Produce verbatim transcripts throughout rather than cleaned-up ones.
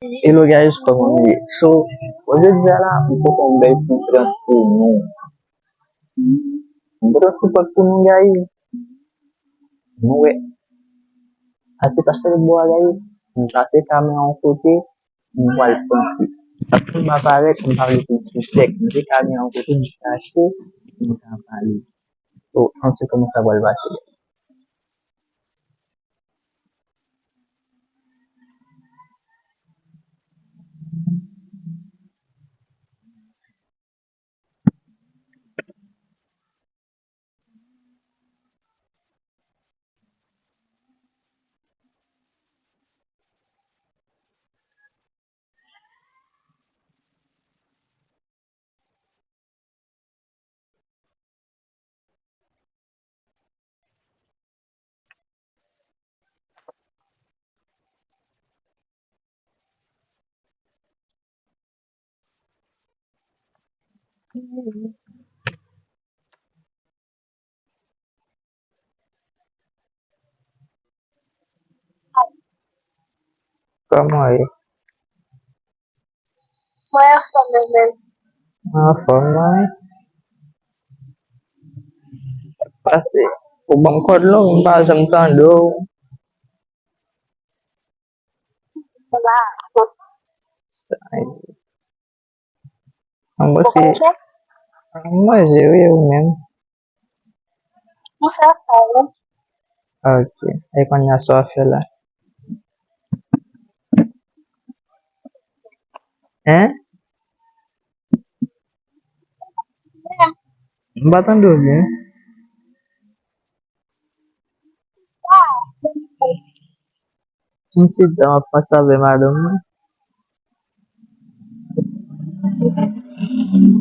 Hello guys, kòman nou ye? So, jodi a la, m pote yon bèl ti prank pou nou. M pote yon ti prank pou nou, guys. Nou wè. Sa se pase lòt bò a, guys. M pase kamera yon kote, m pral prank li. Paske m pa parèt, m pa vle pou l sisèk. M te kamera yon kote, m kache, m ka pale. So, ann si kòman sa pral pase. Kòman w ye? Mwen anfòm, mwen menm. Mwen anfòm, mwen. Pase, ou ban m kòd long, m pa janm tande w. Mwen se, mwen jere ou menm. Ou fè sa, wi. Ok. E kounye a sa w ap fè la? Hein? M pa tande w byen. M chita, m ap pase avè madanm mwen.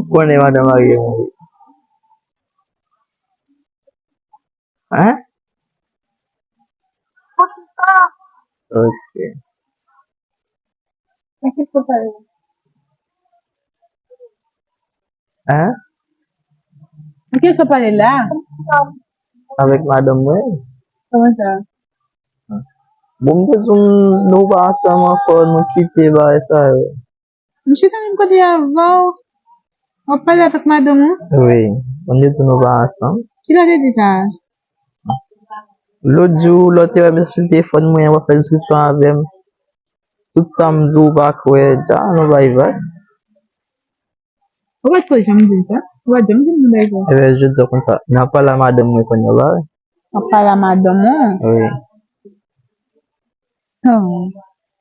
Ou konnen madanm marye mwen. Hein? Ok. Hein? Ak kiyès w ap pale la? Avèk madanm mwen. Kòman sa? Bon, m te di w nou pa ansanm ankò, nou kite bagay sa yo. M chita menm kote avè w. W ap pale avèk madanm ou? Wi, m te di w nou pa ansanm. Kilè w te di sa? Lòt jou, lè w te wè m sou telefòn mwen, w ap fè diskisyon avè m. Tout sa m di w pa kwè, dja, nou bay vag. Ou pa t ko janm di m sa? Ou pa t janm di m bagay sa? Ebyen, jodi a konsa, n ap pale a madanm mwen kounye a la, wi. N ap pale a madanm ou? Wi. Oh.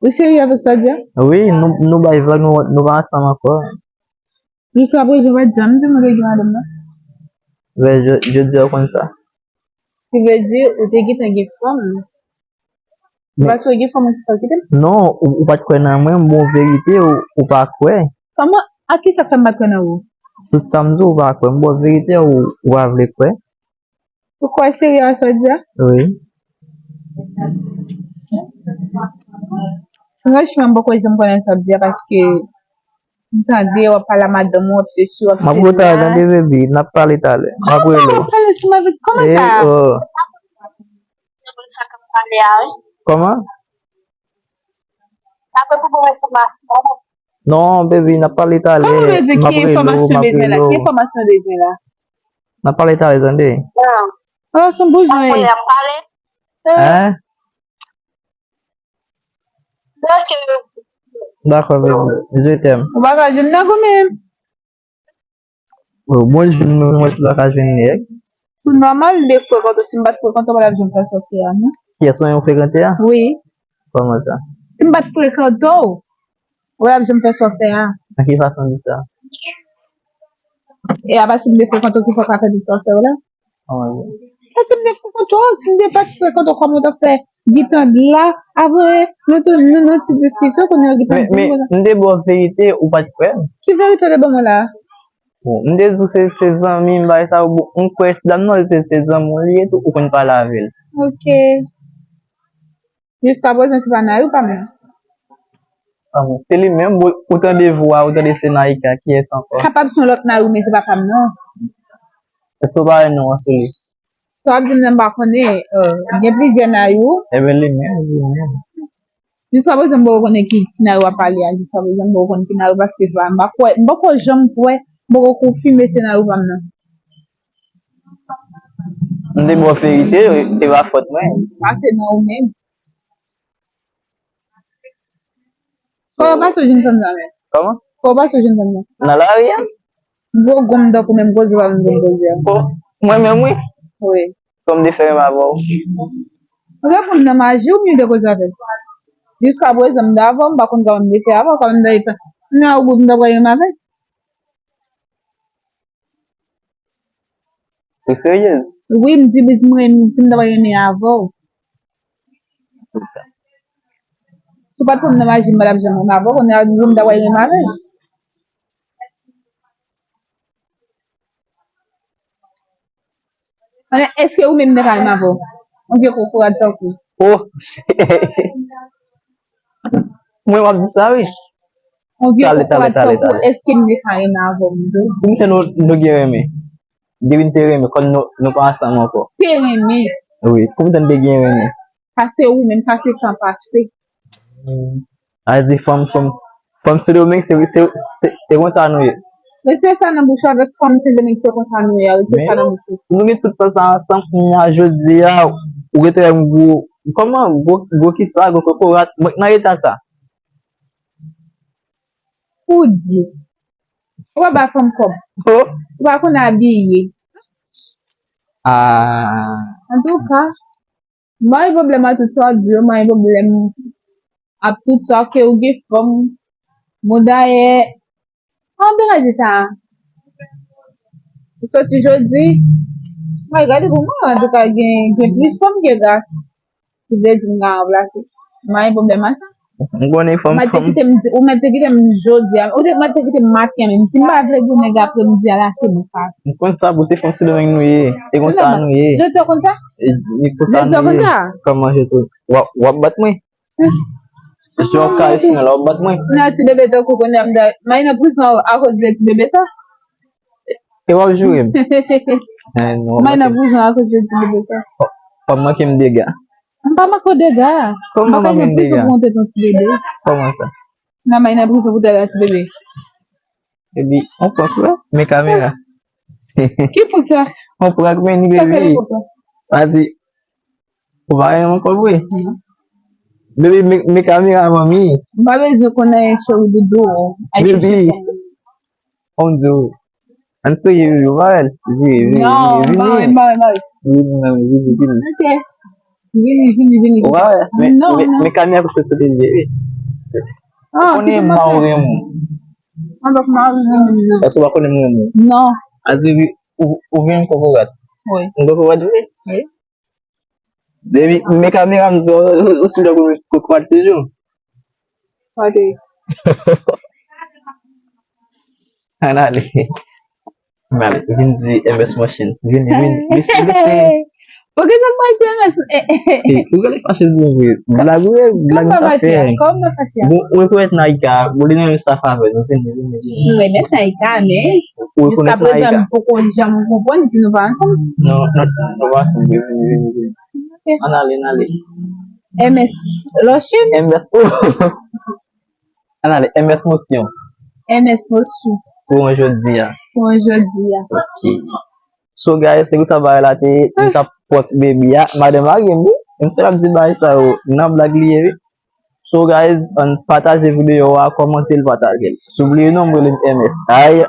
Ou serye avèk sa w di a? Wi, nou, nou bay vag, nou, nou pa ansanm ankò. Jiskaprezan, ou pa t janm di m ou te gen madanm nan? Ebyen, je, jodi a w konn sa. Ki vle di, ou te gentan gen fanm. Men paske w gen fanm ou ki fè w kite m? Non, ou, ou pa t kwè nan mwen, m ba w verite, ou, ou pa kwè. Kòman? A kisa k fè m pa t kwè nan ou? Tout sa m di w, ou pa kwè. M ba w verite, ou, ou pa vle kwè. Ou kwè serye a sa w di a? Wi. Franchman, m poko janm konnen sa w ap di a paske m tande w ap pale a madanm ou, w ap sesi, w ap sela. M ap rele w tande, baby, n ap pale talè. M ap rele w. Kòman w ap pale ansanm avèk, kòman sa? E, oh. Kòman? Non, baby, n ap pale talè. Kòman w vle di ki enfòmasyon w bezwen la? Ki enfòmasyon w bezwen la? N ap pale talè, tande. Oh, se yon bouzwen. Hein? Dakò, baby. Je t'aime. Ou pa ka jwenn nèg ou menm. Bon, jwenn mwen, mwen tou pa ka jwenn nèg. Tout nòmal, m te frekante w, si m pa t frekante w, w pa t ap janm fè sa w fè a, non. Kiyès mwen, ou frekante a? Wi. Kòman sa? Si m pa t frekante w, w pa t ap janm fè sa w fè a. Nan ki fason di sa? E apa si m te frekante w ki fè w ka fè tout sa w fè yo la? Kòman sa? Paske m te frekante w, si m te pa t frekante w, kòman w t ap fè gentan la, apre, nou te, nou, nou ti diskisyon, kounye a gentan di m konsa. Men, men, m te ba w verite, ou pa t kwè m. Ki verite w te ban mwen la? Bon, m te di w se, se zanmi m, bagay sa yo, bon, m kwè si dam nan se, se zanmi w li ye tou, ou konn pale avè l. Ok. Jiskaprezan, se pa Nayou pa m nan. Ah, bon, se li menm, bon, ou tande vwa, ou tande se Naïka, kiyès ankò? Kapab se yon lòt Nayou, men se pa pa m nan. Èske w pa wè non an sou li? Sa w ap di m nan, m pa konnen, euh, gen plizyè Nayou. Ebyen, li menm, li menm. Jiska prezan, m poko konnen ki senaryo w ap pale a. Jiska prezan, m poko konn senaryo paske m pa kwè, m poko janm kwè, m poko konfime senaryo pa m nan. M te ba w verite, e pa fòt mwen. Pase nan ou menm. Kòman w pase w jwenn fanm sa menm? Kòman? Kòman w pase w jwenn fanm sa? Nan lari a? Gwo gonm tankou menm koze w ap vin koze a. Bon, mwen menm wi. Wi. Kòm de fè menm avè w. Ou reponn nan maji oubyen de koze avè l? Jiska prezan m t avè w, m pa konn kòman m te fè avè w, kòman m t ap fè. M nan yon gwoup m t ap renmen avè l. Ou seryez? Wi, m di m renmen, m di m ta renmen avè w. Si w pa t pran m nan maji, m pa t ap janm renmen avè w, kounye a ou m ta renmen avè l. Ann, èske ou menm nèg ka renmen avè w? Yon vye kokorat tankou. Oh! Mwen w ap di sa wi. Yon vye kokorat tankou, èske m nèg ka renmen avè w, m di w? Pou m te nou, nou gen renmen. Depi n te renmen, kòm nou, nou pa ansanm ankò. Te renmen. Wi, pou m te gen renmen. Pase ou menm, pase tan pase. A di fanm, fanm, fanm Sendomeng, se, se, se, se konsa nou ye. Rete sa nan bouch ou avèk fanm Sendomeng, se konsa nou ye, rete sa nan bouch ou. Nou gen tout tan sa ansanm, kounye a jodi a, ou rete wè m gwo, kòman, gwo, gwo kisa, gwo kokorat, mwen k nan eta sa. Ou di. Ou pa ba fanm kòb. Oh. Ou pa konn abiye. Ah. Antouka, m pa gen pwoblèm ak tout sa w di yo, m pa gen pwoblèm ak tout sa ke ou gen fanm. Bon, dayè, an bagay sa. Ou soti jodi, ay, gade pou mwen, antouka, gen, gen plis fanm ke gason. Ki vle di m ka ranplase. M pa gen pwoblèm ak sa. M konnen fanm, ou mèt te kite m, ou mèt te kite m jodi a. Ou te mèt te kite m maten an menm. Si m pa vle goumen apremidi a, lase m sa. M konn sa pou se fanm Sendomeng nou ye. E konsa nou ye. Jodi a konn sa? E, e konsa nou ye. Kòman jodi a? W ap, w ap bat mwen? Jodi a w ap karese mwen la, w ap bat mwen? Nan ti bebe tankou kounye a m da, m al nan prizon akoz de ti bebe sa. E w ap joure m? Eh, non, w ap manke m. M al nan prizon akoz de ti bebe sa. W ap manke m dega. M pa manke w dega. Kòman m pa manke m dega? M pa ka nan prizon pou w te ton ti bebe. Kòman sa? Nan m al nan prizon pou te la ti bebe. Epi, on prank la, men kamera. Ki prank sa? On prank, men ni bebe. Pase, ou pa renmen kòb vre? Bebe, men, men kamera, manmi. M pa bezwen konnen cheri doudou. Bebe. On di w. Ann priye, Vivi, ou pa wè l? Vini, vini, vini. Non, m pa wè, m pa wè, m pa wè. Vini, manmi, vini, vini. Ok. Vini, vini, vini. Ou pa wè? Men, men, men kamera pou se kote l ye, wi. Ou konnen m pa renmen w. Mwen pa renmen w. Èske w pa konnen m renmen w? Non. Ase, wi, ou, ou vin kokorat. Wi. M kokorat vre? Wi. Depi men kamera m di w, ou, ou, ou sou lòk ou kokorat toujou. Ok. Ann ale. Ann ale. Vin di M S machine. Vini, vini. Lese, lese. Poukisa m pral di M S? Eh, eh, eh, eh. Ou genlè fache di mwen vre. Blag vre, blag m ta fè. Kòman fache a? Bon, ou rekonèt Naïka, ou li nan yon staff avè nou. Vini, vini, vini. M renmen Naïka, men jiska prezan m poko janm konprann si nou pa ansanm. Non, non, nou pa ansanm, vini, vini, vini. Ok. Ann ale, ann ale. M S Lotion? M S, oh. Ann ale, M S Motion. M S Motion. Pou yon jodi a. Pou yon jodi a. Ok. So, guys, se konsa bagay la te ye. M t ap prank baby a. Madanm marye m, wi. M se l ap di bagay sa yo. Nan blag li ye, wi. So, guys, ann pataje videyo a, kòmante l, pataje l. Si w bliye non, m rele m M S. Ay.